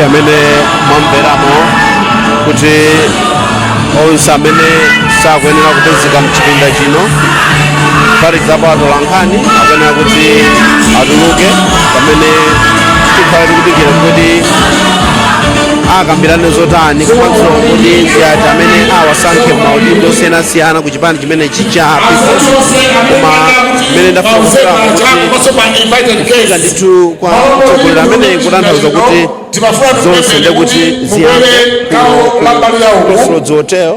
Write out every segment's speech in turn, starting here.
Amene mwamveramo kuti onse amene sakuyenera kupezeka mchipinda chino, kuphatikizapo atolankhani, akuyenera kuti atuluke, pamene tikhala tikudikira kuti akambirane zotani, komanso kuti ndi ati amene awasankhe maudindo osiyanasiyana ku chipani chimenechi cha Peoples. Koma mmene ndafotokozeramo kuti kufika ndithu kwa mtsogoleri amene kutanthauza kuti zonse ndekuti ziyambe kuno ku Crossroads Hotel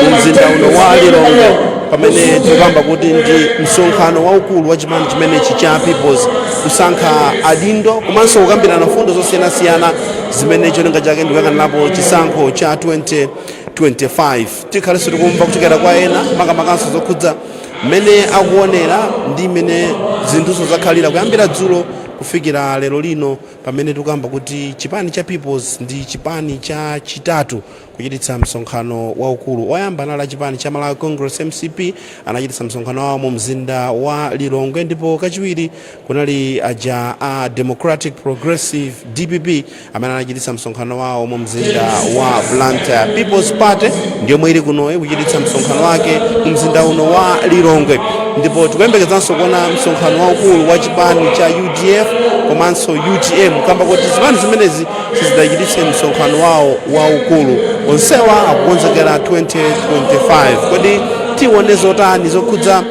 mu mzinda uno wa Lilongwe, pamene tikukamba kuti ndi msonkhano waukulu wa chipani chimenechi cha Peoples, kusankha adindo komanso kukambirana fundo zosiyanasiyana zimene cholinga chake ndikuyang'anirapo chisankho cha 2025. Tikhalenso tikumva kuchokera kwa ena, makamakanso zokhudza mmene akuonera ndi mmene zinthuzo zakhalira kuyambira dzulo kufikira lero lino, pamene tikukamba kuti chipani cha Peoples ndi chipani cha chitatu kuchititsa msonkhano waukulu. Oyamba anali chipani cha Malawi Congress, MCP, anachititsa msonkhano wawo mu mzinda wa Lilongwe, ndipo kachiwiri kunali aja a Democratic Progressive, DPP, amene anachititsa msonkhano wawo mu mzinda wa Blantyre. People's Party ndiyomwe ili kunoyi kuchititsa msonkhano wake mu mzinda uno wa Lilongwe, ndipo tikuyembekezanso kuona msonkhano waukulu wa chipani cha UDF komanso UTM, kamba kuti zipani zimenezi sizidachititse msonkhano wawo waukulu. Onsewa akukonzekera 2025. Kodi tione zotani zokhudza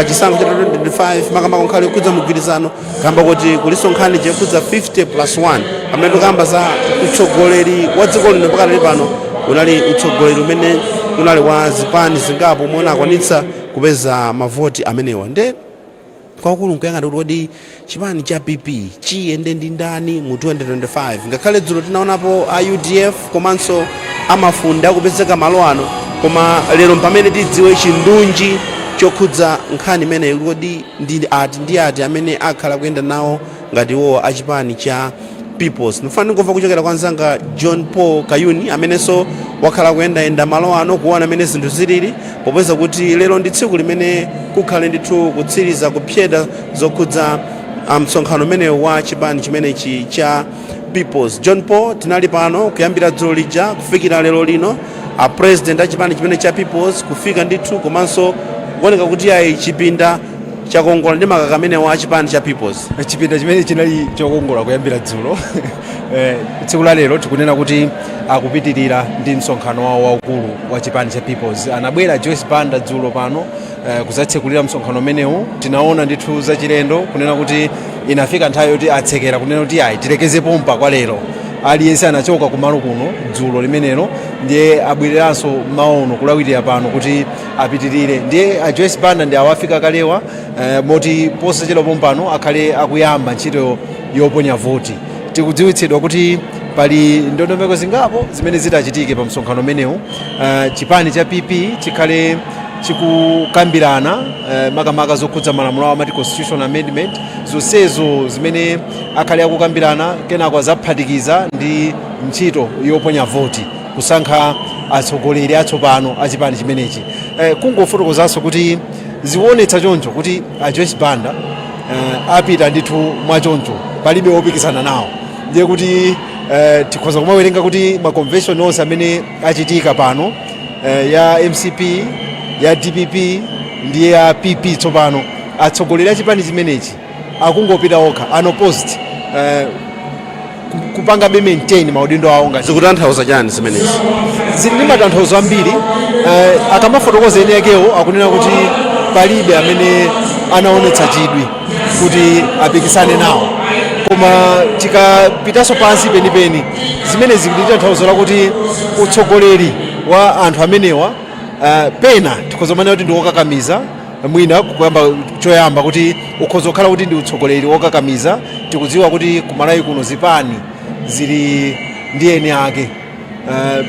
chisankho cha 2025, makamaka nkhani yokhudza mgwirizano, kamba kuti kuliso nkhani yokhudza 50 plus 1, pamene tikamba za utsogoleri wa dziko lino? Pakatali pano unali utsogoleri umene unali wa zipani zingapo umene akwanitsa kupeza mavoti amenewa. Nde kwakulu nkuyang'ana kuti kodi chipani cha PP chiyende ndi ndani mu 2025? Ngakhale dzulo tinaonapo a UDF komanso amafunda akupezeka malo ano, koma lero pamene tidziwe chindunji chokhudza nkhani imeneyi, kodi ndi ati ndi ati amene akhala kuyenda nawo ngati iwo achipani cha Peoples? Ndifuna ndingomva kuchokera kwa mzanga John Paul Kayuni, amenenso wakhala kuyendayenda malo ano kuona amene zinthu zilili, popeza kuti lero ndi tsiku limene kukhale ndithu kutsiriza kupyeda zokhudza msonkhano umenewu wa chipani chimenechi cha Peoples. John Paul, tinali pano kuyambira dzulo lija kufikira lero lino, a president a chipani chimene cha Peoples kufika ndithu, komanso kuoneka kuti ayi, chipinda chakongola ndi makaka amenewa a chipani cha Peoples. Chipinda chimene chinali chokongola kuyambira dzulo. Tsiku la lero tikunena kuti akupitirira ndi msonkhano wawo waukulu wa chipani cha Peoples. Anabwera Joyce Banda dzulo pano kuzatsekulira msonkhano umenewu. Tinaona ndithu zachilendo kunena kuti inafika nthawi yoti atsekera, kunena kuti ayi, tilekeze pompa kwa lero. Aliyense anachoka kumalo kuno dzulo limenelo, ndiye abwereranso maono kulawirira pano kuti apitirire. Ndiye a Joyce Banda ndi awafika kalewa, moti posachedwa pompano akhale akuyamba ntchito yoponya voti. Tikudziwitsidwa kuti pali ndondomeko zingapo zimene zitachitike pa msonkhano umenewu. Chipani cha PP chikhale chikukambirana makamaka zokhudza malamulo awo, amati constitutional amendment, zonsezo zimene akhale akukambirana, kenako azaphatikiza ndi ntchito yoponya voti kusankha atsogoleri atsopano a chipani chimenechi. Kungofotokozanso kuti zikuonetsa choncho kuti a Joyce Banda apita ndithu mwachoncho, palibe wopikisana nawo. Ndiye kuti tikhoza kumawerenga kuti ma convention onse amene achitika pano, ya MCP, ya DPP ndi ya PP tsopano, atsogoleri a chipani chimenechi akungopita okha unopposed, kupangabe maintain maudindo awo ngati Zikutanthauza chani zimenezi? Zili ndi matanthauzo ambiri. Akamafotokoza eni akewo akunena kuti palibe amene anaonetsa chidwi kuti apikisane nawo. Koma tikapitanso pansi penipeni, zimene zili ndi tanthauzo lakuti utsogoleri wa anthu amenewa, pena tikhoza kumanena kuti ndi wokakamiza. Mwina kuyamba choyamba kuti ukhoza kukhala kuti ndi utsogoleri wokakamiza. Tikudziwa kuti kumalawi kuno zipani zili ndi eni ake.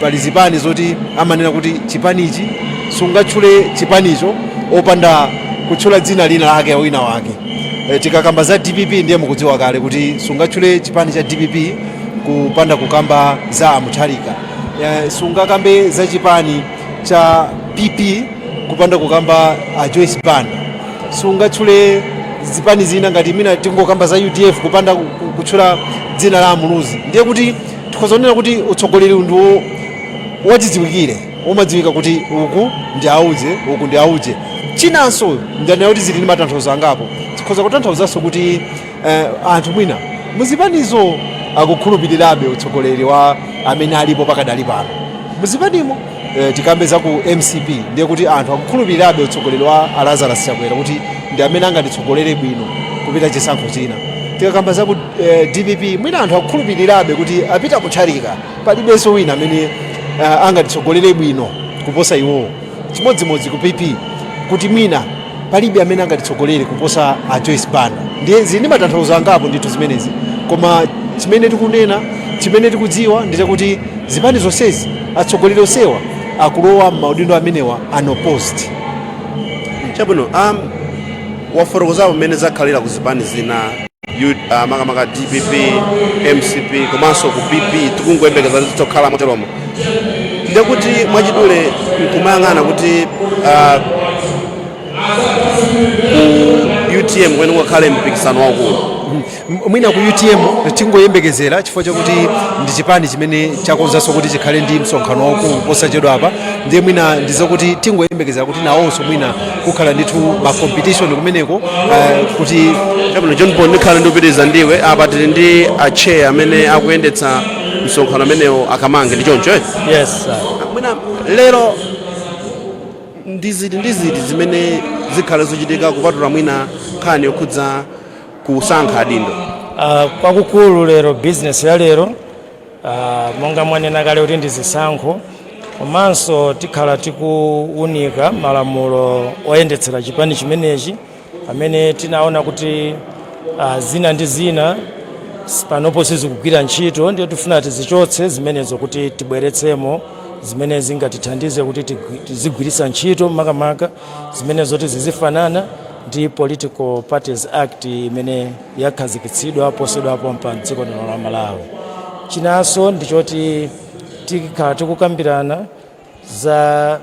Pali zipani zoti amanena kuti chipanichi sungatchule chipanicho opanda kutchula dzina lina lake wina wake. Tikakamba za DPP, ndiye mukudziwa kale kuti sungatchule chipani cha DPP kupanda kukamba za Amutharika. Sungakambe za chipani cha PP kupanda kukamba a Joyce Banda. Sungatchule zipani zina ngati mina, tingokamba za UDF, kupanda kutchula dzina la Amuluzi. Ndiye kuti tikhoza kumanena kuti utsogoleri wa Tikhoza kunena kuti utsogoleri ndiwo wachidziwikire, umadziwika kuti uku ndi auje, uku ndi auje. Chinanso, ndanena kuti zili ndi matanthauzo angapo. Tikhoza kutanthauzanso kuti anthu mwina muzipanizo akukhulupirirabe utsogoleri wa amene alipo pakadali pano muzipanimo. Tikambe za ku MCP, ndiye kuti anthu akukhulupirirabe utsogoleri wa Lazarus Chakwera kuti ndi amene angatitsogolere bwino kupita chisankho china. Tikakamba za ku DPP, mwina anthu akukhulupirirabe kuti a Peter Mutharika, palibenso wina amene angatitsogolere bwino kuposa iwowo. Chimodzimodzi ku PP, kuti mwina palibe amene angatitsogolere kuposa a Joyce Banda. Ndiye zili ndi matanthauzo angapo ndithu zimenezi, koma chimene tikunena, chimene tikudziwa ndi chakuti zipani zonsezi, atsogoleri onsewa akulowa m'maudindo amenewa unopposed. Chabwino, wafotokozapo mmene zakhalira ku zipani zina, makamaka DPP, MCP komanso ku PP. Tikungoyembekeza kuti zitokhala moteromo. Ndekuti mwachidule nkumayang'ana kuti ku UTM kwene kungakhale mpikisano waukulu? Mwina ku UTM tingoyembekezera, chifukwa chakuti ndi chipani chimene chakonzanso kuti chikhale ndi msonkhano waukulu posachedwa apa. Ndiye mwina ndizokuti tingoyembekezera kuti nawonso mwina kukhala ndithu ma competition kumeneko kuti Chabwino, John Paul, ndikhale ndikupitiriza ndiwe. Apa tili ndi a chair amene akuyendetsa msonkhano amenewo, akamange, ndi choncho, eh? Yes, sir. Mwina lero ndiziti ndiziti zimene zikhale zochitika, kupatula mwina nkhani yokhudza kusankha adindo? Kwakukulu lero, business ya lero, monga mwanena kale kuti ndi zisankho, komanso tikhala tikuunika malamulo oyendetsera chipani chimenechi amene tinaona kuti zina ndi zina panopo sizikugwira ntchito. Ndiye tifuna tizichotse zimenezo kuti tibweretsemo zimene zingatithandize kuti tizigwiritsa ntchito, makamaka zimene zoti zizifanana ndi Political Parties Act imene yakhazikitsidwa posachedwapa pa dziko lino la Malawi. Chinanso ndichoti tikhala tikukambirana za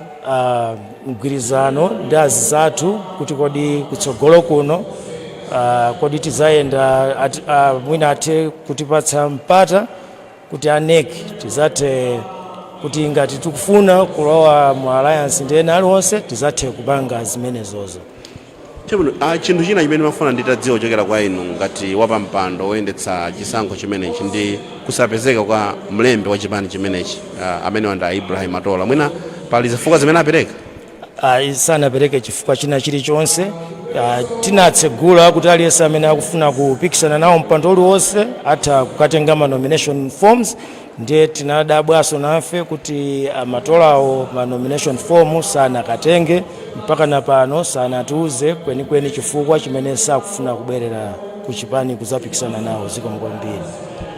mgwirizano ndi azizathu kuti kodi kutsogolo kuno kodi tizayenda mwina athe kutipatsa mpata kuti a NEC tizathe kuti ngati tikufuna kulowa mu alliance ndi ena aliwonse, tizathe kupanga zimenezozo. Chabwino, chinthu china chimene mafuna nditadziwa kuchokera kwa inu ngati wapampando woyendetsa chisankho chimenechi ndi kusapezeka kwa mlembi wa chipani chimenechi, amene wanda Ibrahim Atola. Mwina pali zifukwa zimene apereka? Sanapereke chifukwa china chilichonse. Tinatsegula kuti aliyense amene akufuna kupikisana nawo mpando uliwonse atha kukatenga ma nomination forms. Ndiye tinadabwaso nafe kuti amatolawo ma nomination form sanakatenge mpaka na pano. Sanatiuze kwenikweni chifukwa chimene sakufuna kubwerera ku chipani kuzapikisana nawo. Zikomo kwambiri.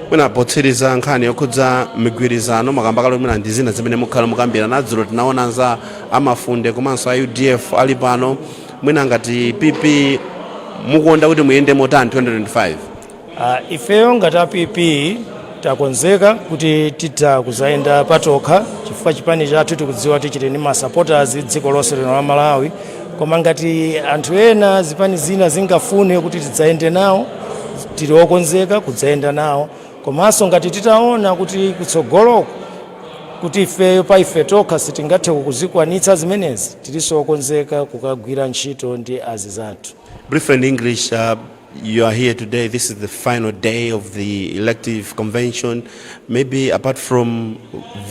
Mwina potsiriza, nkhani yokhudza migwirizano, makamba kale, mwina ndi zina zimene mukhala mukambirana. Dzulo tinaona za amafunde komanso a UDF ali pano. Mwina ngati PP mukuonda kuti muyende motani 2025? Ifeyo ngati a PP takonzeka kuti titha kuzayenda patokha, chifukwa chipani chathu tikudziwa kuti chili ndi ma supporters dziko lonse lino la Malawi. Koma ngati anthu ena, zipani zina zingafune kuti tidzayende nawo, tili okonzeka kudzayenda nawo. Komanso ngati titaona kuti kutsogoloko kuti ifeyo pa ife tokha sitingathe kuzikwanitsa zimenezi, tilinso okonzeka kukagwira ntchito ndi azizathu. Briefly in English, you are here today. This is the final day of the elective convention. Maybe apart from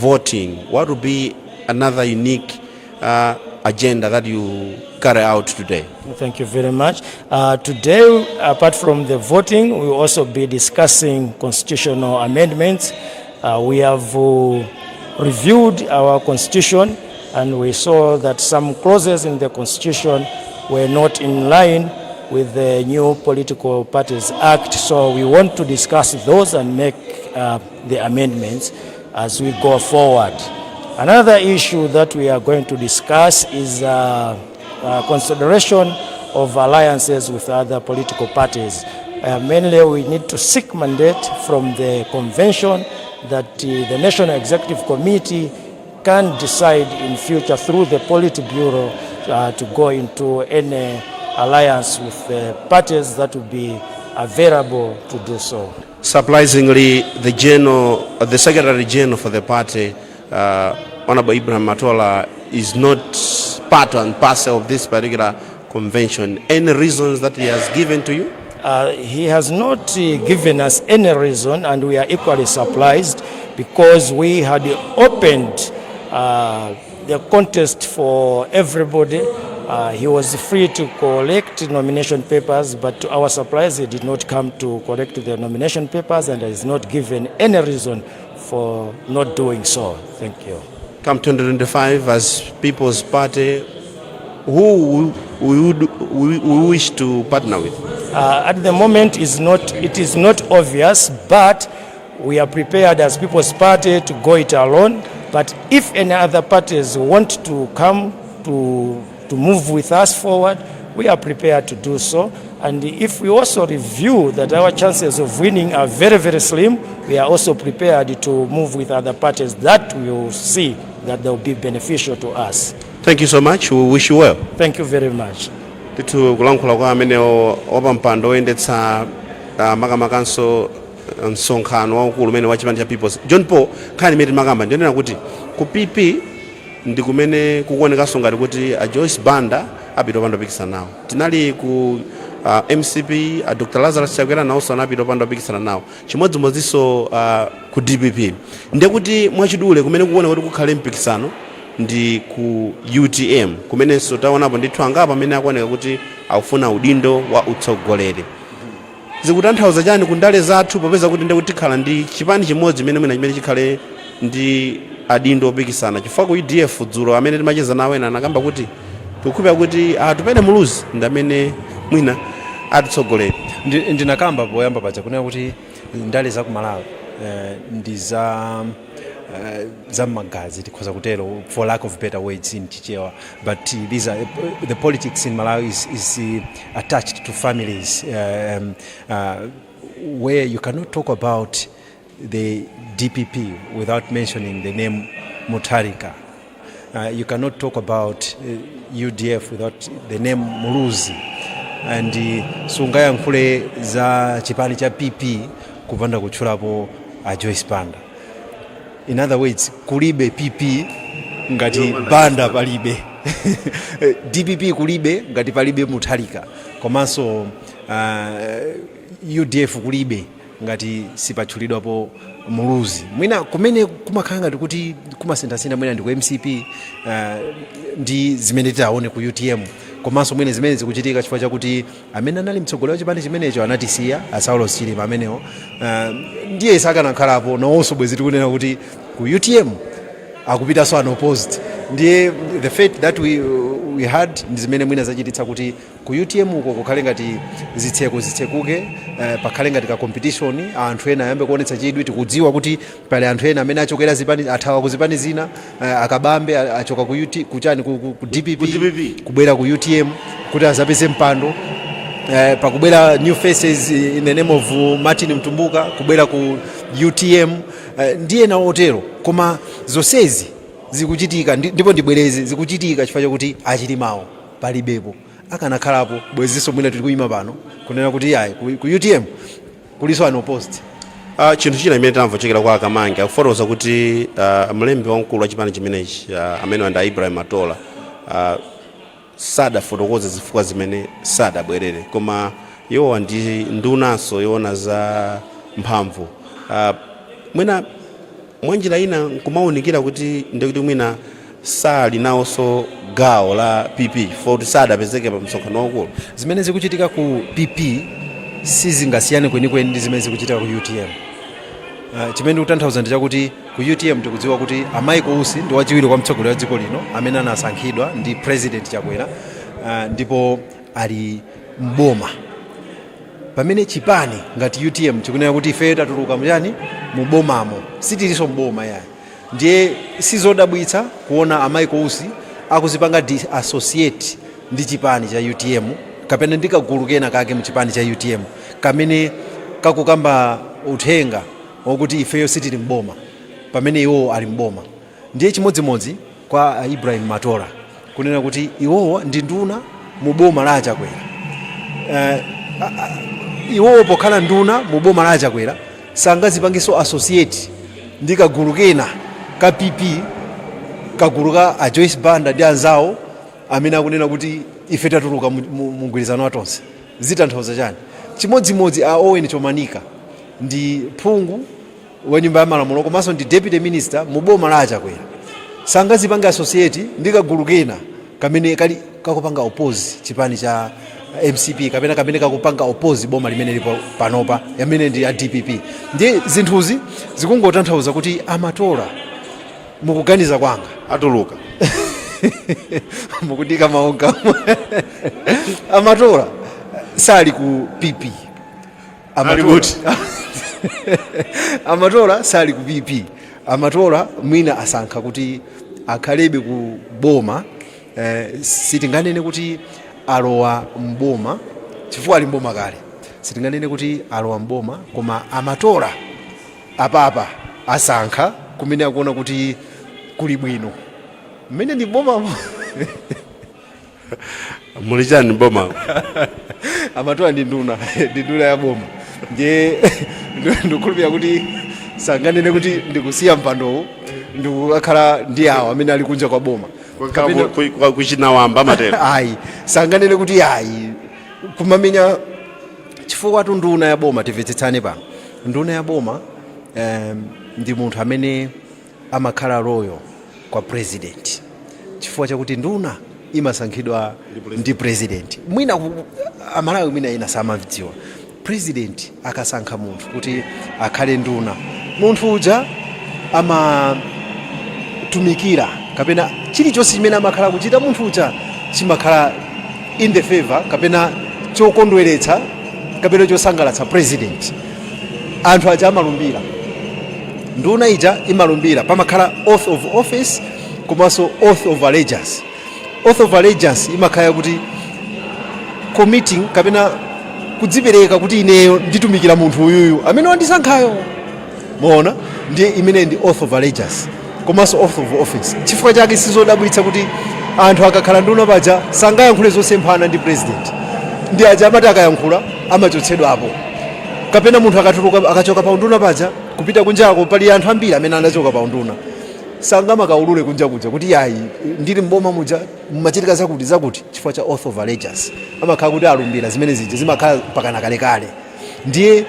voting, what would be another unique agenda that you carry out today? Thank you very much. Today, apart from the voting, we will also be discussing constitutional amendments. We have reviewed our constitution and we saw that some clauses in the constitution were not in line with the new Political Parties Act. So we want to discuss those and make the amendments as we go forward. Another issue that we are going to discuss is consideration of alliances with other political parties. Mainly, we need to seek mandate from the convention that the National Executive Committee can decide in future through the Politburo to go into any alliance with the parties that will be available to do so. Surprisingly, the Secretary General for the party, Honorable Ibrahim Matola, is not part and parcel of this particular convention. Any reasons that he has given to you? He has not given us any reason, and we are equally surprised because we had opened the contest for everybody. He was free to collect nomination papers, but to our surprise, he did not come to collect the nomination papers and has not given any reason for not doing so. Thank you. Come 2025, as People's Party, who we wish to partner with? At the moment, it is not obvious, but we are prepared as People's Party to go it alone. But if any other parties want to come to move with us forward, we are prepared to do so. And if we also review that our chances of winning are very, very slim, we are also prepared to move with other parties that we will see that they will be beneficial to us. Thank you so much. We wish you well. Thank you very much. Ndithu, kulankhula kwa amenewo wapampando oyendetsa makamakanso msonkhano waukulu umene wa chipani cha Peoples, John Paul. Nkhani imene timakamba ndionena kuti ku PP ndi kumene kukuonekanso ngati kuti a Joyce Banda apita opanda opikisana nawo. Tinali ku MCP, a Dr Lazarus Chakwera nawonso anapita opanda opikisana nawo, chimodzimodzinso ku DPP. Ndekuti mwachidule, kumene kukuona kuti kukhale mpikisano ndi ku UTM, kumenenso taonapo ndithu angapo amene akuoneka kuti akufuna udindo wa utsogoleri. Zikutanthauza chani ku ndale zathu, popeza kuti ndekuti tikhala ndi chipani chimodzi chimene mwina chimene chikhale ndi adindo opikisana? Chifukwa ku UDF dzulo amene timacheza nawo ena anakamba kuti tikukhulupirira kuti Atupele Muluzi ndi amene mwina atitsogolere. Ndinakamba poyamba paja kunena kuti ndale za ku Malawi ndi za mmagazi, tikhoza kutero, for lack of better words in Chichewa, but these are the politics in Malawi is attached to families, where you cannot talk about the DPP without mentioning the name Mutharika. You cannot talk about UDF without the name Muluzi, and sungayankhule za chipani cha PP kupanda kutchulapo a Joyce Banda. In other words, kulibe PP ngati Banda palibe, DPP kulibe ngati palibe Mutharika, komanso UDF kulibe ngati sipatchulidwapo Muluzi. Mwina kumene kumakhala ngati kuti kumasinthasintha mwina ndi ku MCP, ndi zimene titaone ku UTM, komanso mwina zimene zikuchitika chifukwa chakuti amene anali mtsogoleri wa chipani chimenecho anatisiya, a Saulos Chilima amenewo. Ndiye sakanakhalapo nawonso bwezi tikunena kuti ku UTM akupitanso unopposed. Ndiye the fate that we had ndi zimene mwina zachititsa kuti ku UTM uko kukhale ngati zitseko zitsekuke, pakhale ngati ka competition, anthu ena ayambe kuonetsa chidwi. Tikudziwa kuti pali anthu ena amene achokera zipani, athawa ku zipani zina, akabambe achoka ku UT, kuchani, ku DPP, Ku DPP. kubwera ku UTM kuti azapeze mpando. Pakubwera new faces in the name of Martin Mtumbuka kubwera ku UTM, ndiye nawo otero. Koma zonsezi zikuchitika ndipo ndibwereze, zikuchitika chifukwa chakuti achilimawo palibepo. Akanakhalapo bwezinso mwina tili kuyima pano kunena kuti ayi, ku UTM kuliso unopposed. Chinthu china chimene tamva kuchokera kwa Akamange, akufotokoza kuti mlembi wamkulu wa chipani chimenechi, amene ndi Ibrahim Matola, sadafotokoze zifukwa zimene sadabwerere, koma iwowa ndi ndunanso yoona za mphamvu. Mwina mwanjira ina nkumawunikira kuti ndikuti mwina sali nawonso gawo la PP chifukwa kuti sadapezeke pa msonkhano waukulu. Zimene zikuchitika ku PP sizingasiyane kwenikweni ndi zimene zikuchitika ku UTM. Chimene ndikutanthauza ndi chakuti ku UTM tikudziwa kuti a Michael Usi ndi wachiwiri kwa mtsogoleri wa dziko lino amene anasankhidwa ndi President Chakwera, ndipo ali mboma, pamene chipani ngati UTM chikunena kuti ife tatuluka muchani, mubomamo, sitilinso mboma yayi. Ndiye sizodabwitsa kuona a Michael Usi akuzipanga disassociate ndi chipani cha UTM kapena ndi kagulu kena kake mu chipani cha UTM kamene kakukamba uthenga wokuti ifeyo sitili mboma, pamene iwowo ali mboma. Ndiye chimodzimodzi kwa Ibrahim Matola, kunena kuti iwowo ndi nduna mu boma la Achakwera. Iwowo pokhala nduna mu boma la Achakwera Sangazipangenso associate ndi kagulu kena ka PP, kagulu ka a Joyce Banda ndi anzawo amene akunena kuti ife tatuluka mu mgwirizano wa Tonse. Zitanthauza chani? Chimodzimodzi a Owen Chomanika, ndi phungu wa Nyumba ya Malamulo komanso ndi deputy minister mu boma la Achakwera, sangazipange associate ndi kagulu kena kamene kali kakupanga oppose chipani cha MCP kapena kamene kakupanga oppose boma limene lipo panopa, yamene ndi ya DPP. Ndi zinthuzi zikungotanthauza kuti Amatola, mukuganiza kwanga, atuluka. Mukudika maonga. Amatola sali ku PP. Ali kuti? Amatola sali ku PP. Amatola mwina asankha kuti akhalebe ku boma. Sitinganene kuti alowa mboma chifukwa ali mboma kale. Sitinganene kuti alowa mboma, koma Amatola apapa asankha kumene akuona kuti kuli bwino, mmene ndi mbomamo. Muli chani mboma? Amatola ndi nduna, ndi nduna ya boma. Ndiye ndikukhulupirira kuti sanganene kuti ndikusiya mpandowu, ndikukakhala ndi awo amene ali kunja kwa boma. Kuchinawamba amatero. Ayi, sanganene kuti ayi, kumamenya, chifukwa tu nduna ya boma, timvetsetsane pano, nduna ya boma ndi munthu amene amakhala loyal kwa president, chifukwa chakuti nduna imasankhidwa ndi president. Mwina Amalawi mwina ina samadziwa, president akasankha munthu kuti akhale nduna, munthu uja amatumikira kapena chilichonse chimene amakhala kuchita munthu uja chimakhala in the favor kapena chokondweretsa kapena chosangalatsa president. Anthu aja amalumbira, nduna ija imalumbira, pamakhala oath of office komanso oath of allegiance. Oath of allegiance imakhala kuti committing kapena kudzipereka kuti ineyo nditumikira munthu uyuyu amene wandisankhayo, moona. Ndiye imene ndi oath of allegiance komanso oath of office. Chifukwa chake sizodabwitsa kuti anthu akakhala nduna paja sangayankhule zosemphana ndi president. Ndi aja amati akayankhula amachotsedwapo, kapena munthu akatuluka, akachoka pa unduna paja kupita kunjako, pali anthu ambiri amene anachoka pa unduna, sangamakaulule kunja kuja kuti yayi, ndili mboma muja mumachitika zakuti zakuti, chifukwa cha oath of allegiance. Amakhala kuti alumbira, zimene zija zimakhala mpakana kalekale. Ndiye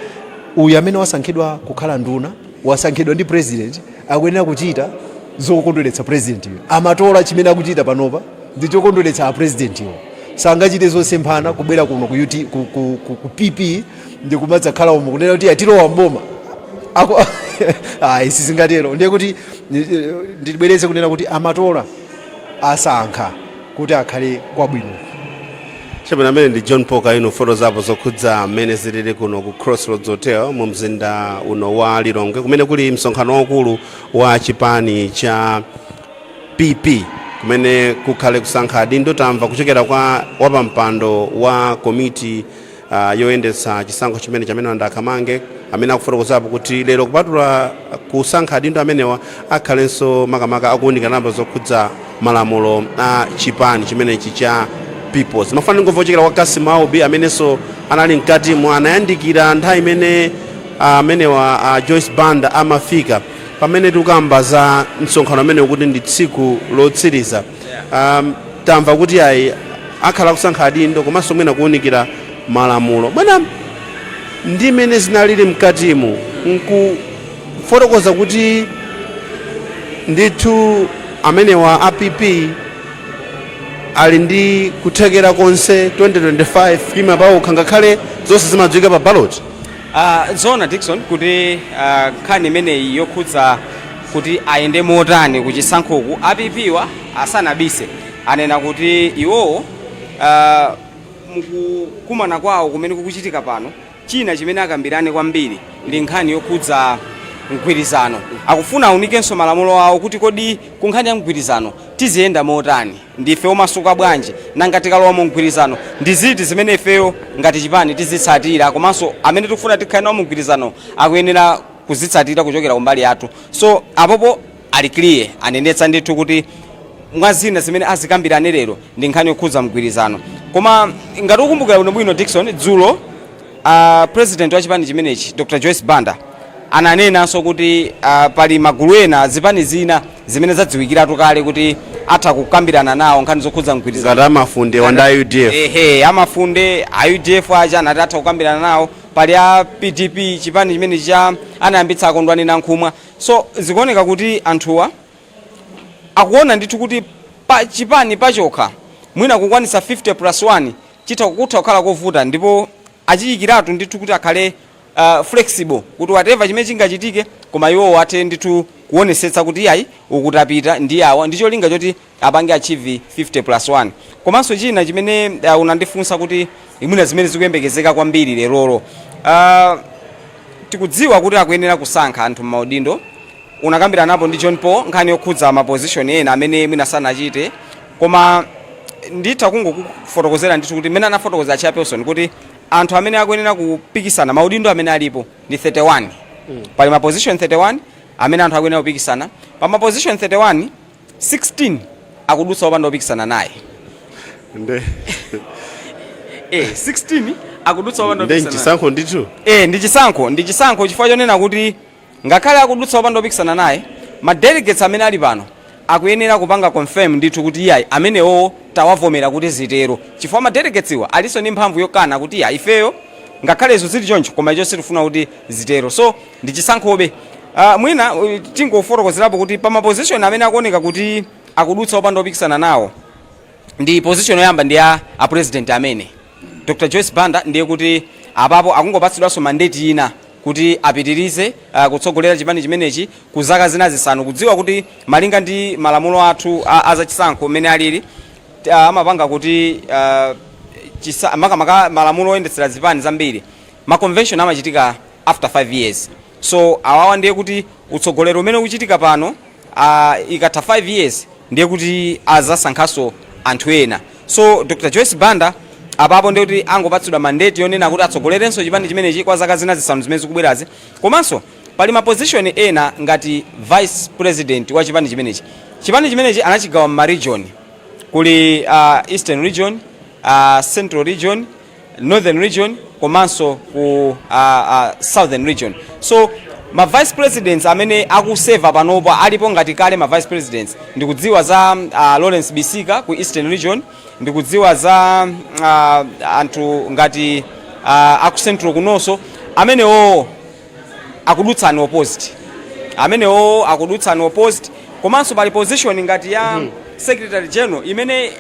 uyu amene wasankhidwa kukhala nduna, wasankhidwa ndi president, akuyenera kuchita zokondweretsa president iwo. Amatola chimene akuchita panopa ndi chokondweretsa a president iwo. Sangachite zosemphana kubwera kuno ku, UT, ku PP ndi kumadzakhala umu kunena kuti atilowa mboma. Ayi, sizingatero. Ndiye kuti ndibwereze kunena kuti Amatola asankha kuti akhale kwabwino. Chabwino, amene ndi John Paul Kaino, fotozapo zokhudza mmene zilili kuno ku Crossroads Hotel mu mzinda uno wa Lilongwe, kumene kuli msonkhano waukulu wa chipani cha PP, kumene kukhale kusankha adindo. Tamva kuchokera kwa wapampando wa komiti yoyendetsa chisankho chimene chamene Andakamange, amene akufotokozapo kuti lero, kupatula kusankha adindo amenewa, akhalenso makamaka akuwunika namba zokhudza malamulo a chipani chimenechi cha Peoples. Mafana ngomva kuchokera kwa Kasim Aubi, amenenso anali mkatimo, anayandikira nthawi imene amenewa Joyce Banda amafika, pamene tikukamba za msonkhano amene kuti ndi tsiku lotsiriza. Tamva kuti ayi, akhala kusankha adindo komanso mwina kuwunikira malamulo. Mwina ndi mmene zinalili mkatimu, nkufotokoza kuti ndithu amenewa a PP ali ndi kuthekera konse 2025 kima pawokha, ngakhale zonse zimadziwika pa ballot? Zoona Dickson, kuti nkhani imeneyi yokhudza kuti ayende motani kuchisankhoku, a PP wa asanabise, anena kuti iwowo mukukumana kwawo kumene kukuchitika pano, china chimene akambirane kwambiri ndi nkhani yokhudza mgwirizano. Akufuna aunikenso malamulo awo kuti kodi ku nkhani ya mgwirizano tiziyenda motani, ndife omasuka bwanji, nanga tikalowa mu mgwirizano ndi ziti zimene ifeyo ngati chipani tizitsatira, komanso amene tikufuna tikhale nawo mu mgwirizano akuyenera kuzitsatira kuchokera kumbali yathu. So apopo ali clear, anenetsa ndithu kuti mwa zina zimene azikambirane lero ndi nkhani yokhudza mgwirizano. Koma ngati ukumbukira bwinobwino Dickson, dzulo president wa chipani chimenechi, Dr Joyce Banda, Ananenanso kuti pali magulu ena, zipani zina zimene zadziwikiratu kale kuti atha kukambirana nawo nkhani zokhudza mgwirizano. Ngati amafunde wanda UDF. Ehe, amafunde a UDF aja anati atha kukambirana nawo. Pali a PDP, chipani chimene cha anayambitsa Akondwani Nankhumwa. So zikuoneka kuti anthuwa akuona ndithu kuti pa chipani pachokha mwina kukwanisa 50 plus 1 chitha kukutha kukhala kovuta, ndipo achiyikiratu ndithu kuti akhale flexible kuti whatever chimene chingachitike, koma iwowo athe ndithu kuonesetsa kuti iyayi, ukutapita ndi awa, ndi cholinga choti apange achieve 50 plus 1. Komanso china chimene unandifunsa kuti mwina zimene zikuyembekezeka kwambiri lerolo, tikudziwa kuti akuyenera kusankha anthu m'maudindo. Unakambira napo ndi John Paul nkhani yokhudza ma position ena amene mwina sanachite, koma nditha kungokufotokozera ndithu kuti mmene anafotokoza chairperson kuti anthu amene akuyenera kupikisana maudindo amene alipo ndi 31. Pali ma position 31 amene anthu akuyenera kupikisana. Pa ma position 31, 16 akudutsa opanda kupikisana naye. Nde 16 akudutsa opanda nde kupikisana naye. Nchisankho ndithu. Ndi chisankho, ndi chisankho, chifukwa chonena kuti ngakhale akudutsa opanda kupikisana naye, ma delegates amene ali pano akuyenera kupanga confirm ndithu kuti iyayi, amenewo tawavomera kuti zitero, chifukwa ma delegates iwa alinso ndi mphamvu yokana kuti iya, ifeyo ngakhale izo zili choncho, koma icho sitifuna kuti zitero. So ndi chisankhobe. Mwina tingofotokozerapo kuti pa ma position amene akuoneka kuti akudutsa opanda kupikisana nawo, ndi position yoyamba ndi ya a president amene Dr Joyce Banda. Ndiye kuti apapo akungopatsidwanso mandate ina kuti apitirize kutsogolera chipani chimenechi ku zaka zina 5, kudziwa kuti malinga ndi malamulo athu azachisankho mmene alili, amapanga kuti makamaka malamulo oyendetsera zipani zambiri, ma convention amachitika after 5 years. So awawa ndiye kuti utsogoleri umene ukuchitika pano, ikatha 5 years ndiye kuti azasankhanso anthu ena. So Dr Joyce Banda apapo ndiye kuti angopatsidwa mandate yonena kuti atsogolerenso chipani chimenechi kwa zaka zina 5 zimene zikubwerazi. Komanso pali ma position ena ngati vice president wa chipani chimenechi. Chipani chimenechi anachigawa m'ma region. Kuli Eastern Region, Central Region, Northern Region komanso ku Southern Region. So ma vice presidents amene akuseva panopo alipo ngati kale ma vice presidents, ndikudziwa za Lawrence Bisika ku Eastern Region, ndikudziwa za anthu ngati aku Central kunonso, amenewo akudutsa unopposed, amenewo akudutsa unopposed. Komanso pali position ngati ya secretary general imene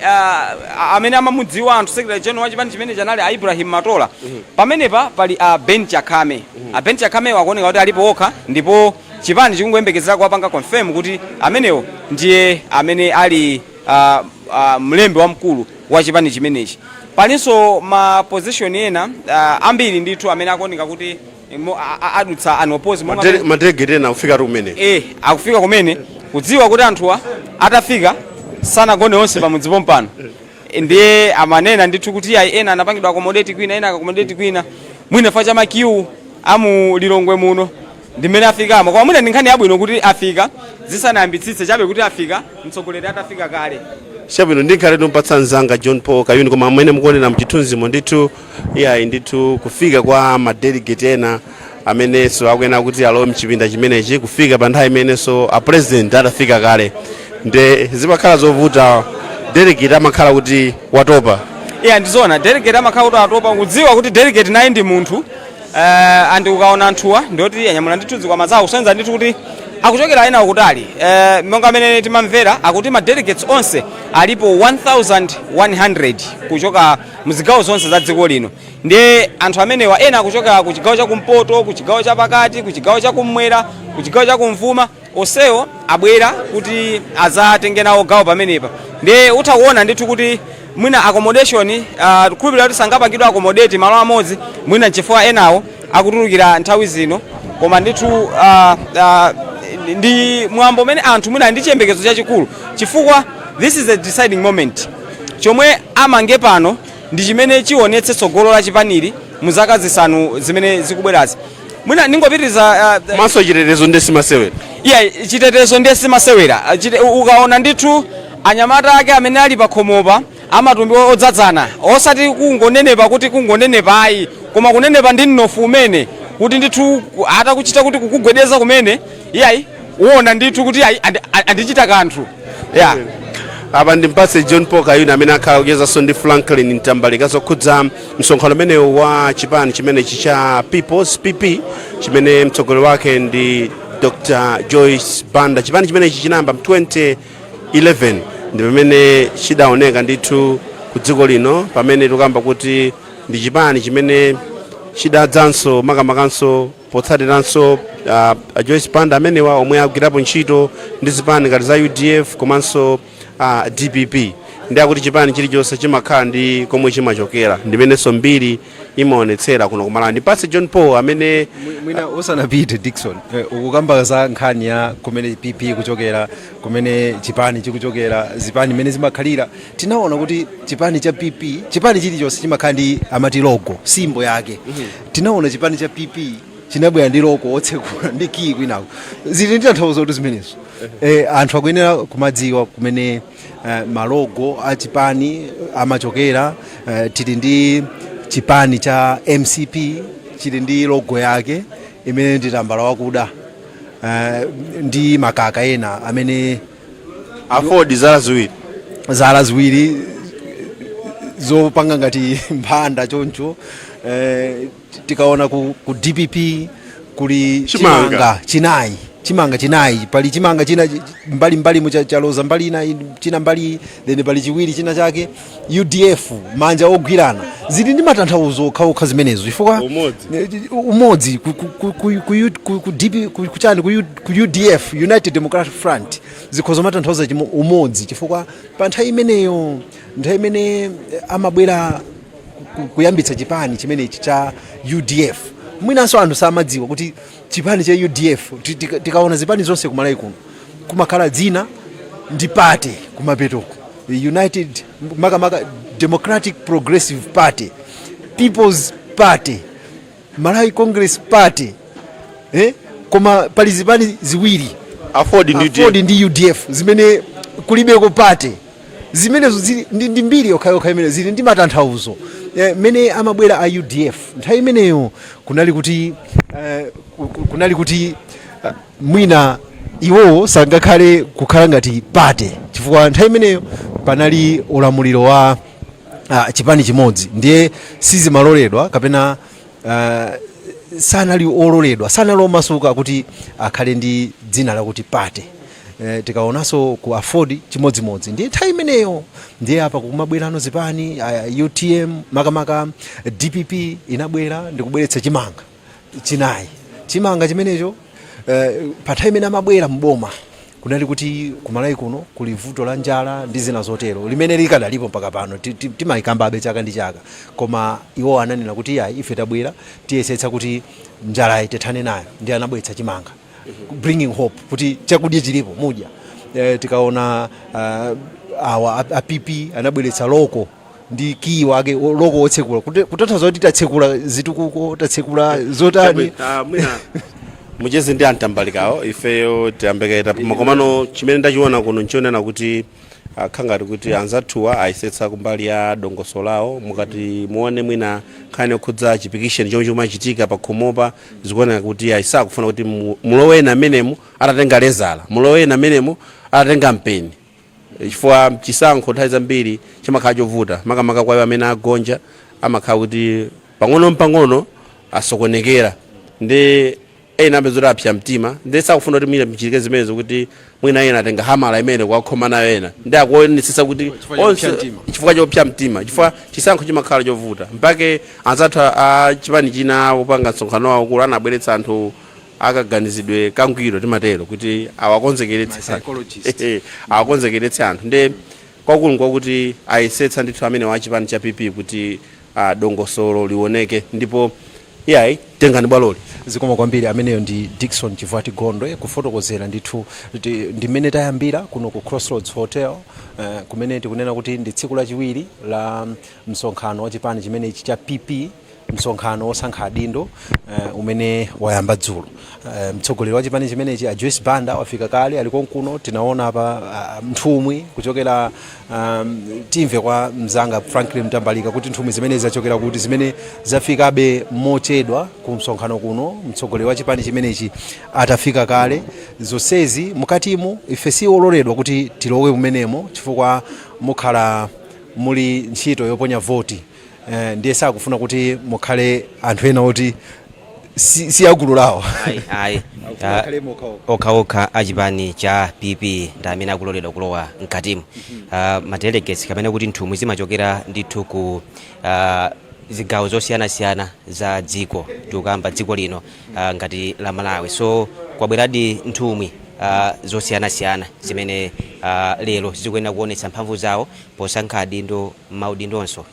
amene amamudziwa anthu secretary general wa chipani chimene chanali a Ibrahim Matola. Pamenepa pali a Ben Chakhame. A Ben Chakhame akuoneka kuti alipo okha, ndipo chipani chikungoyembekezera kuwapanga confirm kuti amenewo ndiye amene ali mlembi wamkulu wa chipani chimenechi. Palinso ma position ena ambiri ndithu amene akuoneka kuti adutsa unopposed monga Ma delegate ena akufika kumene. Akufika kumene, kudziwa kuti anthuwa atafika sanagone onse pamudzi pompano. Ndiye amanena ndithu kuti ayi, ena anapangidwa accommodate kwina, ena accommodate kwina, mwina fa cha ma queue amu Lilongwe muno ndimene afikamo. Koma mwina ndi nkhani yabwino kuti afika zisanayambitsitse chabe, kuti afika mtsogoleri atafika kale. Chabwino, ndikhale ndimpatsa mzanga John Paul Kayuni. Koma amene mukuonera mchithunzimo ndithu, iyayi ndithu, kufika kwa ma delegate ena amenenso akuyenera kuti alowe mchipinda chimenechi, kufika pa nthawi imenenso a president atafika kale, nde zimakhala zovuta, delegate amakhala kuti watopa. Iya, ndizona, delegate amakhala kuti atopa, kudziwa kuti delegate naye ndi munthu. Andi ukaona anthuwa ndoti anyamula ndithu zikwama zawo, kusonyeza ndithu kuti akuchokera ena kutali. Monga amene timamvera akuti ma delegates onse alipo 1100 kuchoka mzigawo zonse za dziko lino. Ndiye anthu amenewa ena akuchoka ku chigawo chakumpoto, ku chigawo chapakati, ku chigawo chakummwera, ku chigawo chakumvuma, onsewo abwera kuti azatenge nawo gawo pamenepa. Ndiye utha kuona ndithu kuti mwina accommodation, kukhulupirira kuti sangapangidwe accommodate malo amodzi, mwina nchifukwa enawo akutulukira nthawi zino. Koma ndithu ndi mwambo umene anthu mwina ndi chiyembekezo chachikulu, chifukwa this is a deciding moment. Chomwe amange pano ndi chimene chionetse tsogolo la chipanili mu zaka 5 zimene zikubwerazi. Mwina ndingopitiriza. Komanso chitetezo ndi simasewera. Iya, chitetezo ndiye simasewera. Ukaona ndithu anyamata ake amene ali pakhomopa, amatumbi odzadzana, osati kungonenepa kuti kungonenepa ayi, koma kunenepa ndi mnofu umene Kuti ndithu atakuchita kuti kukugwedeza kumene, iyayi, uwona ndithu kuti ayi, andichita kanthu ya. Apa ndimpatse John Paul Kayuni amene akhala kuchezanso ndi Franklin Mtambalika zokhudza msonkhano umenewu wa chipani chimenechi cha Peoples, PP, chimene mtsogoleri wake ndi Dr Joyce Banda. Chipani chimenechi chinayamba mu 2011, ndi pamene chidaoneka ndithu ku dziko lino, pamene tikamba kuti ndi chipani chimene chidadzanso makamakanso potsatiranso Joyce Banda amenewa, omwe agwirapo ntchito ndi zipani ngati za UDF komanso DPP. Ndi akuti chipani chilichonse chimakhala ndi komwe chimachokera, ndimenenso mbiri imaonetsera kuno kumalawi. Ndipatse John Paul amene Mwina usanapite, Dickson, ukukamba za nkhani ya kumene PP kuchokera, kumene chipani chikuchokera, zipani imene zimakhalira. Tinaona kuti chipani cha PP, chipani chilichonse chimakhala ndi amati logo, symbol yake. Tinaona chipani cha PP chinabwera ndi loko otsekula ndi kiyi kwinako. Zili ndi tanthauzo kuti zimenezo anthu akuyenera kumadziwa kumene malogo a chipani amachokera. Tili ndi chipani cha MCP, chili ndi logo yake imene ndi tambala wakuda ndi makaka ena amene AFORD, zala ziwiri. Zala ziwiri zopanga ngati mphanda choncho. Tikaona ku DPP kuli Chimanga. Chimanga chinayi, chimanga chinayi. Pali chimanga china mbali mbali chaloza mbali ina, china mbali, then pali chiwiri china chake. UDF, manja ogwirana. Zili ndi matanthauzo okhaokha zimenezo chifukwa Umodzi. Umodzi ku DP, kuchani, ku UDF, United Democratic Front, zikhoza matanthauza umodzi, chifukwa pa nthawi imeneyo, nthawi imene amabwera kuyambitsa chipani chimenechi cha UDF, mwinanso anthu samadziwa kuti chipani cha UDF, tikaona zipani zonse kumalawi kuno kumakhala dzina ndi party kumapetoko, United, makamaka Democratic Progressive Party, People's Party, Malawi Congress Party, eh? Koma pali zipani ziwiri, AFORD ndi AFORD ndi UDF, zimene kulibeko party. Zimenezo zili ndi mbiri yokhayokha imene zili ndi matanthauzo. Mmene amabwera a UDF nthawi imeneyo kunali kuti mwina iwowo sangakhale kukhala ngati party, chifukwa nthawi imeneyo panali ulamuliro wa chipani chimodzi, ndiye sizimaloledwa kapena sanali ololedwa, sanali omasuka kuti akhale ndi dzina lakuti party. Tikaonanso ku AFORD chimodzimodzi. Ndiye nthawi imeneyo, ndiye apa kumabwerano zipani UTM, makamaka DPP inabwera ndikubweretsa chimanga chinayi. Chimanga chimenecho, pa nthawi imene amabwera mboma kunali kuti kumalawi kuno kuli vuto la njala ndi zina zotero, limene likadalipo mpaka pano, timayikambabe chaka ndi chaka. Koma iwo ananena kuti yayi, ife tabwera tiyesetsa kuti njalayi tithane nayo, ndi anabweretsa chimanga, bringing hope kuti chakudya chilipo, mudya. Tikaona awa a PP anabweretsa loko ndi kiyi wake, loko wotsekula, kutanthauza kuti tatsekula zitukuko, tatsekula zotani. Mwina mucheze ndi antambalikawo, ifeyo tiyambeketa. Komano chimene ndachiona kuno nchionena kuti akhangati kuti anzathuwa ayesetsa kumbali ya dongosolo lawo. Mukati muone mwina nkhani yokhudza chipikisheni chomwe chimachitika pa khomopa, zikuoneka kuti ayisakufuna kuti mulowena amenemu atatenga lezala, mulowena amenemu atatenga mpeni, chifukwa chisankho nthawi zambiri chimakhala chovuta, makamaka kwa iwo amene agonja, amakhala kuti pang'ono pang'ono asokonekera, ndi ena apeza kuti apsa mtima, ndi sakufuna kuti mwina mchitike zimenezo, kuti mwina ena atenga hamala imene kuwakhoma nayo ena, ndi akuonesesa kuti Chifukwa chopsa onse mtima. Chifukwa chopsa mtima, chifukwa chisankho chimakhala chovuta. Mpake anzathu a chipani china kupanga msonkhano wawo kulu anabweretsa anthu akaganizidwe kangwiro, timatero, kuti awakonzekeretse Ma psychologist. Awakonzekeretse anthu. Ndi kwakulu kwakuti ayesetsa ndithu amene wa chipani cha PP kuti dongosolo lioneke, ndipo iyayi, tengani bwaloli. Zikomo kwambiri. Ameneyo ndi Dickson Chivwati Gondwe kufotokozera ndithu ndi mmene tayambira kuno ku Crossroads Hotel, kumene tikunena kuti ndi tsiku lachiwiri la msonkhano wa chipani chimenechi cha PP. Msonkhano wosankha adindo umene wayamba dzulo. Mtsogoleri wa chipani chimenechi, a Joyce Banda, wafika kale, ali konkuno. Tinaona apa nthumwi kuchokera, timve kwa mzanga Franklin Mtambalika kuti nthumwi zimene zachokera kuti, zimene zafikabe mochedwa ku msonkhano kuno mtsogoleri wa chipani chimenechi atafika kale. Zonsezi mukatimu ife si ololedwa kuti tilowe kumenemo chifukwa mukhala muli ntchito yoponya voti, ndiye sakufuna kuti mukhale anthu ena oti si agulu lawo. Ayi, ayi. Akufuna akhale okhaokha. Okhaokha achipani cha PP ndi amene akuloledwa kulowa mkatimu. Ma delegates kapena kuti nthumwi zimachokera ndithu ku zigawo zosiyanasiyana za dziko, tikukamba dziko lino ngati la Malawi. So kwabweradi nthumwi zosiyanasiyana zimene lero zikuyenera kuonetsa mphamvu zawo posankha adindo, maudindonso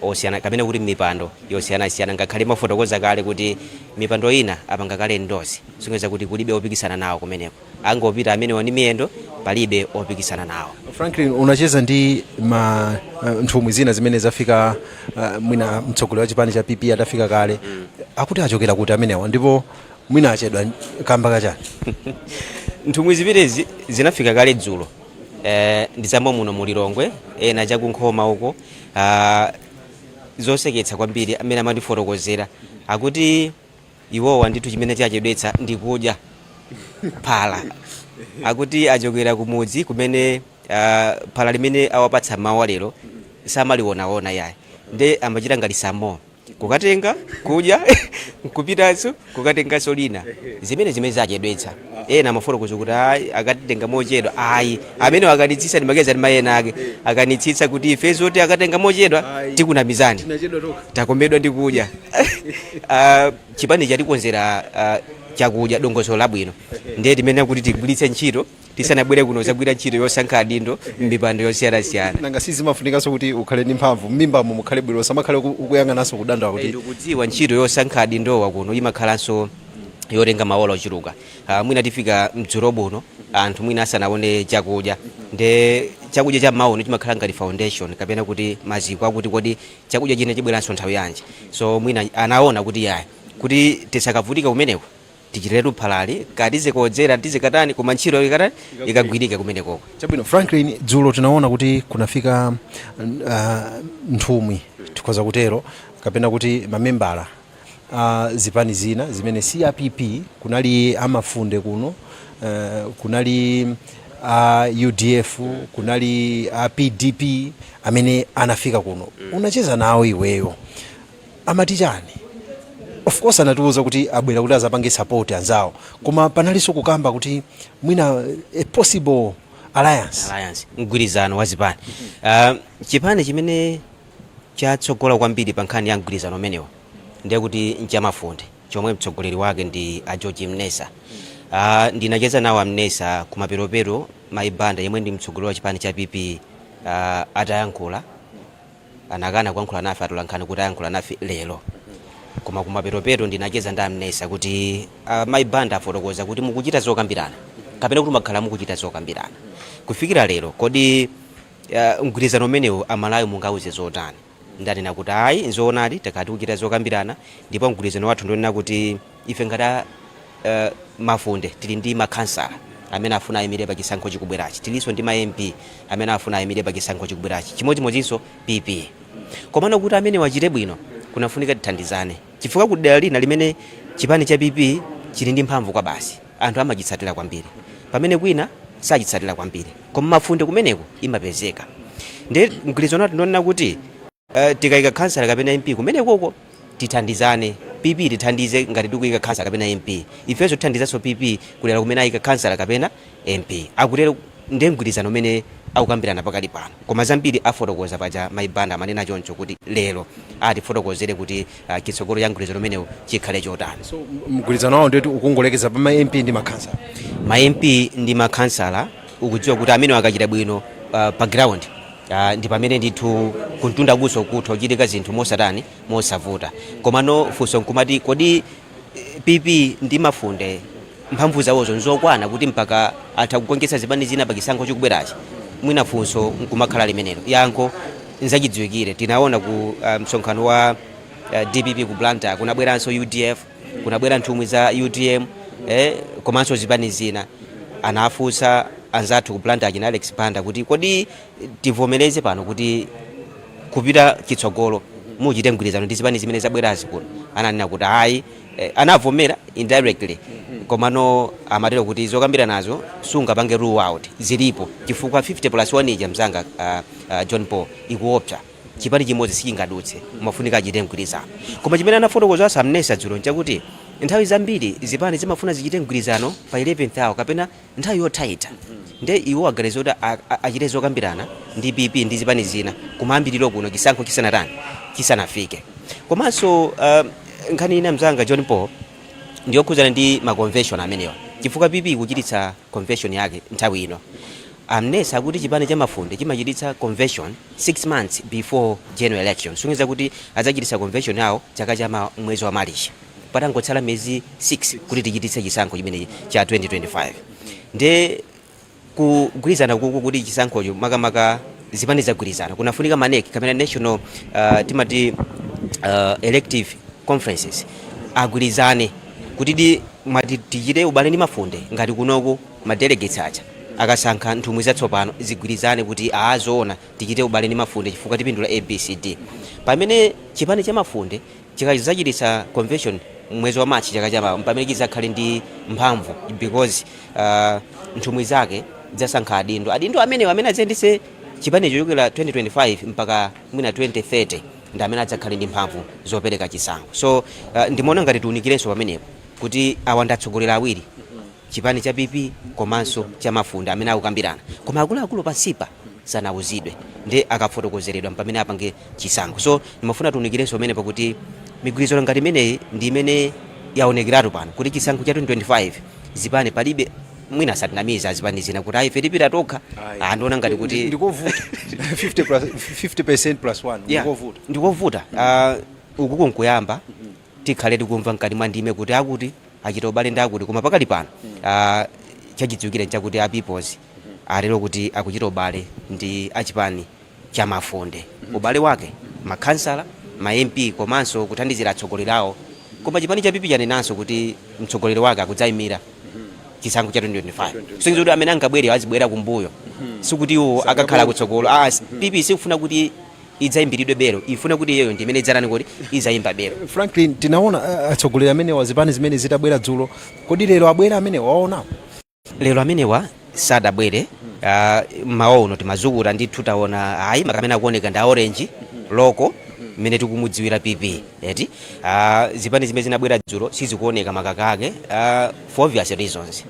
osiyana kapena kuti mipando yosiyanasiyana, ngakhale mafotokoza kale kuti mipando ina apanga kale ndozi zingeza kuti kulibe opikisana nawo kumeneko, angopita amenewa ndi miyendo, palibe opikisana nawo. Franklin, unacheza ndi ma nthumwi zina zimene zafika mwina mtsogoleri wa chipani cha PP atafika kale. Akuti achokera kuti amenewa, ndipo mwina achedwa kamba kachani? Nthumwi zimenezi zinafika kale dzulo, ndizambo muno mu Lilongwe, ena chakunkhoma uko. Zoseketsa kwambiri, amene amandifotokozera akuti iwowa ndithu chimene chachedwetsa ndi kudya phala. Akuti achokera kumudzi kumene phala limene awapatsa mawa lero samalionaona yayi, nde amachita ngati samo kukatenga, kudya, nkupitanso kukatenganso lina, zimene zachedwetsa. Ena amafotokoza kuti ayi, akatitenga mochedwa. Ayi, amene akanitsitsa ndi makeza ndi mayena ake akanitsitsa kuti ife zoti akatenga mochedwa tikunamizani, takomedwa ndi kudya. Chipani chatikonzera chakudya, dongosolo labwino, ndiye timene kuti tigwiritse ntchito tisanabwere kuno zagwira ntchito yosankha adindo m'mipando yosiyanasiyana. Nanga sizimafunikanso kuti ukhale ndi mphamvu, m'mimbamo mukhale bwino, samakhale ukuyang'ananso kudandaula kuti Ndikudziwa ntchito yosankha adindowa kuno imakhalanso yotenga maola ochuluka. Mwina tifika mdzulo buno anthu mwina asanaone chakudya, nde chakudya cha maono chimakhala ngati foundation kapena kuti maziko akuti kodi chakudya china chibweranso nthawi yanji. So mwina anaona kuti yayi, kuti tisakavutika kumeneko, tichitiretu phalali katizikodzera, tizikatani, koma ntchito ikatani, ikagwirike kumenekoko. Chabwino, Franklin, dzulo tinaona kuti kunafika nthumwi, tikhoza kutero, kapena kuti mamembala a zipani zina zimene si a PP. Kunali amafunde kuno, kunali a UDF, kunali a PDP amene anafika kuno. Unacheza nawo iweyo, amati chani? Of course anatiuza kuti abwera kuti azapange support anzawo, koma panalinso kukamba kuti mwina a possible alliance. Alliance, mgwirizano wa zipani. Chipani chimene chatsogola kwambiri pa nkhani ya mgwirizano umenewa ndiye kuti nchamafunde, chomwe mtsogoleri wake ndi a George Mnesa. Ndinacheza nawo amnesa kumaperopero Mayi Banda, yemwe ndi mtsogoleri wa chipani cha PP, atayankhula. Anakana kuyankhula nafe atolankhani kuti ayankhula nafe lero, koma kumaperopero ndinacheza ndi amnesa kuti Mayi Banda afotokoza kuti mukuchita zokambirana kapena kuti makhala mukuchita zokambirana kufikira lero, kodi mgwirizano umenewu Amalawi mungauze zotani? Ndanena kuti ayi, nzoonadi, takhala tikuchita zokambirana, ndipo mgwirizano wathu ndionena kuti ife ngati mafunde tili ndi makhansala amene afuna ayimire pa chisankho chikubwerachi, tilinso ndi ma MP amene afuna ayimire pa chisankho chikubwerachi, chimodzimodzinso PP. Komano kuti amene wachite bwino kunafunika tithandizane, chifukwa ku dera lina limene chipani cha PP chili ndi mphamvu kwa basi, anthu amachitsatira kwambiri, pamene kwina sachitsatira kwambiri, koma mafunde kumeneko imapezeka. Ndi mgwirizano wathu ndionena kuti tikayika khansala kapena MP kumenekoko tithandizane, PP tithandize ngati tikuyika khansala kapena MP, ifenso tithandizanso PP kulera kumene ayika khansala kapena MP, akutero. Ndiye mgwirizano umene akukambirana pakali pano, koma zambiri afotokoza paja Mayi Banda amanena choncho kuti lero atifotokozere kuti chitsogolo cha mgwirizano umenewu chikhale chotani. So mgwirizano wawo ndiyoti ukungolekeza pa ma MP ndi makhansala? Ma MP ndi makhansala. Ukudziwa kuti amene akachita bwino pa ground ndi pamene ndithu kuntunda kuso kutha kuchitika zinthu mosatani, mosavuta. Komano funso nkumati, kodi PP ndi mafunde mphamvu zawozo nzokwana kuti mpaka atha kugonjetsa zipani zina pa chisankho chikubwerachi? Mwina funso nkumakhala limenelo, yankho nzachidziwikire. Tinaona ku msonkhano wa DPP ku Blantyre, kunabweranso UDF, kunabwera nthumwi za UTM, komanso zipani zina. Anafunsa anzathu ku Blantyre achina Alex Banda kuti kodi tivomereze pano kuti kupita chitsogolo muchite mgwirizano ndi zipani zimene zabwerazi kuno? Ananena kuti ayi, anavomera indirectly, komano amatero kuti zokambira nazo sungapange rule out, zilipo, chifukwa 50 plus 1 ija, mzanga John Paul, ikuopsa. Chipani chimodzi sichingadutse, umafunika achite mgwirizano. Koma chimene anafotokoza a Mnesa dzulo nchakuti nthawi zambiri zipani zimafuna zichite mgwirizano pa 11th hour kapena nthawi yotaita. Nde iwo aganiza kuti achite zokambirana ndi PP ndi zipani zina kumayambiriro kuno, chisankho chisanatani, chisanafike. Komanso nkhani ina, mzanga John Paul, ndiyokhudzana ndi ma convention amenewa, chifukwa PP ikuchititsa convention yake nthawi ino. A Mnesa akuti chipani cha Mafunde chimachititsa convention 6 months before general election, sonyeza kuti adzachititsa convention yawo chaka cha mwezi wa Marichi, patangotsala miyezi 6 kuti tichititse chisankho chimenechi cha 2025. Nde kugwirizana kuku kuti chisankhocho makamaka zipani zagwirizana, kunafunika ma NEC kapena national timati elective conferences agwirizane kuti di mwati tichite ubale ndi Mafunde. Ngati kunoku ma delegates aja akasankha nthumwi zatsopano, zigwirizane kuti aazoona tichite ubale ndi Mafunde chifukwa tipindula ABCD. Pamene chipani cha Mafunde chikazachititsa convention mwezi wa Machi chaka chamawa, pamene chizakhale ndi mphamvu, because nthumwi zake zasankha adindo, adindo amenewo amene adzayendetse chipanicho chokera 2025 mpaka mwina 2030, ndi amene adzakhale ndi mphamvu zopereka chisankho. So ndimaona ngati tiunikirenso pamenepo kuti awa ndi atsogoleri awiri, chipani cha PP komanso cha Mafunde, amene akukambirana, koma akuluakulu pansipa sanawuzidwe, ndi akafotokozeredwa pamene apange chisankho. So ndimafuna tiunikirenso pamenepo kuti migwirizano ngati imeneyi ndi imene yaonekeratu pano kuti chisankho cha 2025 zipani palibe mwina asatinamiza azipani zina kuti ayi, ife tipita tokha. Andiona ngati kuti Ndikovuta, 50 plus 50% plus 1. Ndikovuta. Ndikovuta. Uku nkuyamba, tikhale tikumva mkati mwa ndime kuti akuti achita ubale ndi akuti, koma pakali pano chachidziwikire nchakuti a Peoples alero kuti akuchita ubale ndi achipani cha Mafunde, ubale wake makhansala, ma MP komanso kuthandizira atsogoleri awo. Koma chipani cha PP chanenanso kuti mtsogoleri wake akudzayimira chisankho cha 2025, so kuti amene angabwere azibwera kumbuyo, sikuti iwo akakhala kutsogolo. PP sikufuna kuti idzayimbiridwe belo, ifuna kuti iyeyo ndi imene idzatani kuti idzayimba belo. Franklin, tinaona atsogoleri amene wa zipani zimene zitabwera dzulo. Kodi lero abwera amene waona? Lero amenewa sadabwere. Mawa uno timazukuta ndithu, taona ayi, makamene akuoneka ndi a orange logo mmene tikumudziwira PP eti. Zipani zimene zinabwera dzulo sizikuoneka makaka ake, for obvious reasons.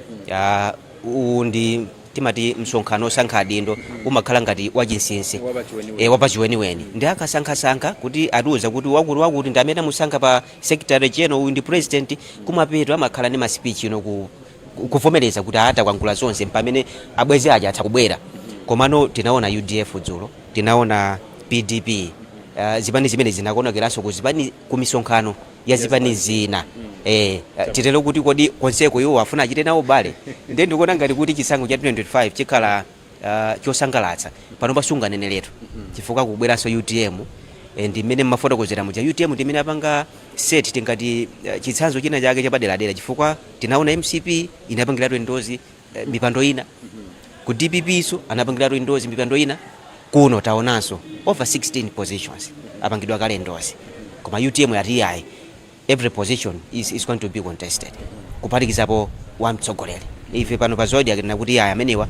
Uwu ndi timati msonkhano osankha adindo, umakhala ngati wachinsinsi, wapachiweniweni, ndi akasankhasankha kuti atiuza kuti wakuti wakuti ndi amene amusankha pa secretary general, uyu ndi president. Kumapeto amakhala ndi ma speech ino kuvomereza kuti atakwangula zonse, pamene abwezi aja atha kubwera. Komano tinaona UDF dzulo, tinaona PDP, zipani zimene zinakonekeranso ku zipani ku misonkhano ya zipani zina. Titero kuti kodi konseko iwo afuna achite nawo ubale? Ndiye ndikuona ngati kuti chisankho cha 2025 chikhala chosangalatsa. Pano pasunganeneretu chifukwa kubweranso UTM, ndi mmene mmafotokozera muja, UTM ndi imene apanga set tingati chitsanzo china chake chapaderadera, chifukwa tinaona MCP inapangiratu endorse mipando ina, ku DPP so anapangiratu endorse mipando ina, kuno taonanso over 16 positions apangidwa kale endorse. Koma UTM yati iyayi, every position is going to be contested, kuphatikizapo wamtsogoleri. Ife pano pa Zodiak tinakuti aya amenewa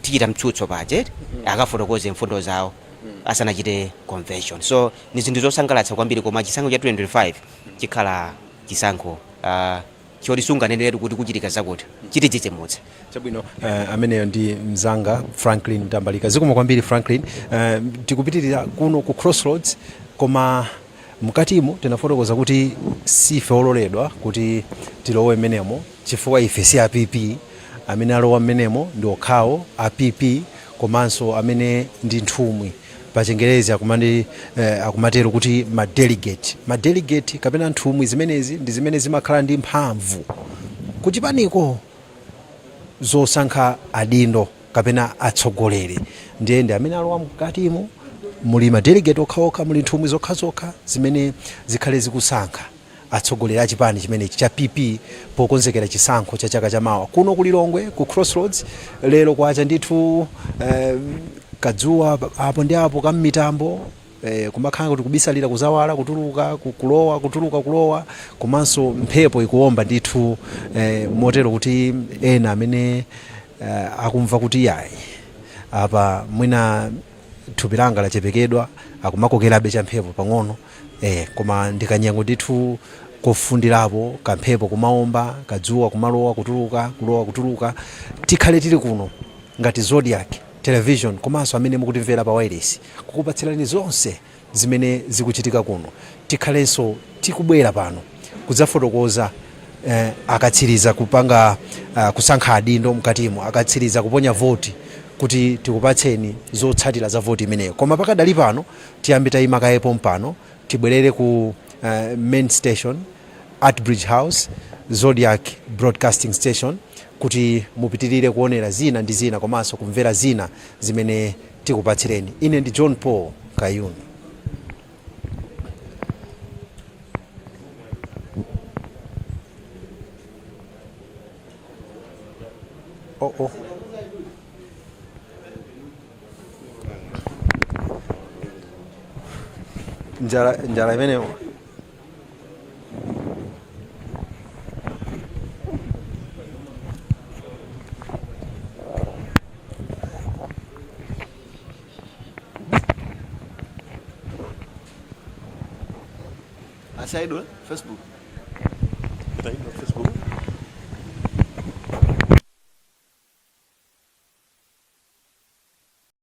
tichita mtsutso paje akafotokoze mfundo zawo asanachite convention. So ni zinthu zosangalatsa kwambiri, koma chisankho cha 2025 chikhala chisankho choti sunganeneretu kuti kuchitika zakuti, chitidzidzimutsa. Chabwino, ameneyo ndi mzanga Franklin Mtambalika. Zikomo kwambiri, Franklin. Tikupitirira kuno ku Crossroads, koma mkatimo tinafotokoza kuti sife ololedwa kuti tilowe mmenemo chifukwa ife si a PP. Amene alowa mmenemo ndi okhawo a PP komanso amene ndi nthumwi, pa Chingerezi akumatero kuti ma delegate. Ma delegate kapena nthumwi zimenezi ndi zimene zimakhala ndi mphamvu kuchipaniko zosankha adindo kapena atsogoleri. Ndiye ndi amene alowa mkatimo. Muli madelegate okhaokha, muli nthumwi zokhazokha zimene zikhale zikusankha atsogoleri a chipani chimenechi cha PP pokonzekera chisankho cha chaka chamawa. Kuno ku Lilongwe ku Crossroads lero kwacha ndithu, kadzuwa apo ndi apo kammitambo, kumakhala kuti kubisalira kuzawala, kutuluka, kulowa, kutuluka, kulowa, komanso mphepo ikuwomba ndithu, motero kuti ena amene akumva kuti yayi, apa mwina thupi langa lachepekedwa, akumakokerabe cha mphepo pang'ono, koma ndikanyengo ndithu kofundirapo, kamphepo kumaomba, kadzuwa kumalowa, kutuluka, kulowa, kutuluka. Tikhale tili kuno ngati Zodiak Television komanso amene mukutimvera pa wireless kukupatsirani zonse zimene zikuchitika kuno. Tikhalenso tikubwera pano kudzafotokoza akatsiriza kupanga kusankha adindo mkatimo, akatsiriza kuponya voti, kuti tikupatseni zotsatira za voti imeneyo. Koma pakadali pano tiyambe tayima kayepo mpano, tibwerere ku main station, at Bridge House, Zodiak Broadcasting Station, kuti mupitirire kuonera zina ndi zina komanso kumvera zina zimene tikupatsireni. Ine ndi John Paul Kayuni. Oh. Njala imeneyo. Asaidwe Facebook. Facebook.